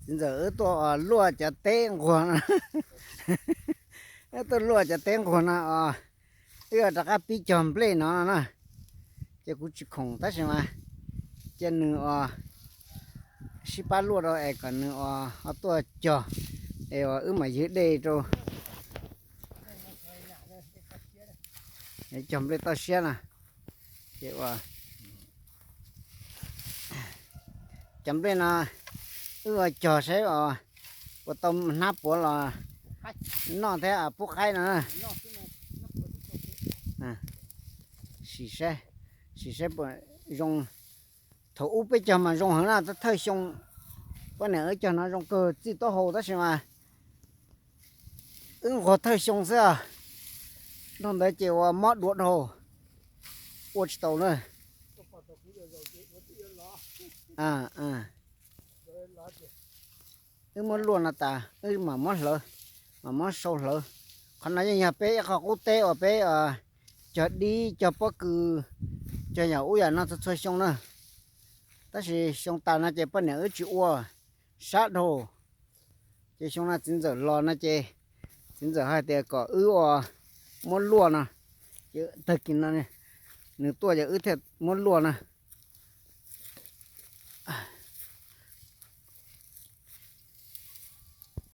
Txiv ntxawm wb tuaj luaj cov teb nquag no, wb tuaj luaj cov teb nquag no os. Wb yuav rov qab pib cog nplej no na. Ces kuv tsis khoom tab sis mas cia nws os, sib pab luaj rau es kom nws os ho tuaj cog, es uas wb mam ywg dej rau. Cog nplej toj siab na. Ces uas cov nplej no wb ua cog saib os, ua tau hnab puav los noj thiab pub qaib no. Sim saib, sim saib puas zoo. Thaum ub peb cog mas zoo heev na, thawj xyoo poj niam wb cog no zoo kawg, txij taub hau tab sis mas wb nquag thawj xyoo xwb os. Dhau ntawd ces ua mob duav dhau, ua tsis tau na. Wb muab luaj no tas wb mam muab hlawv, mam muab sau hlawv. Qhov no yeej yog peb ib qho qub teb uas peb cog dib, cog pob kws, cog yam ub yam no txhua txhua xyoo na. Tab sis xyoo tas no ces poj niam wb tsis ua, sab dhau. Ces xyoo no txiv ntxawm los no ces txiv ntxawm hais tias kom wb ua muab luaj no. Ces tag kis no nws tuaj ces wb thiaj muab luaj na.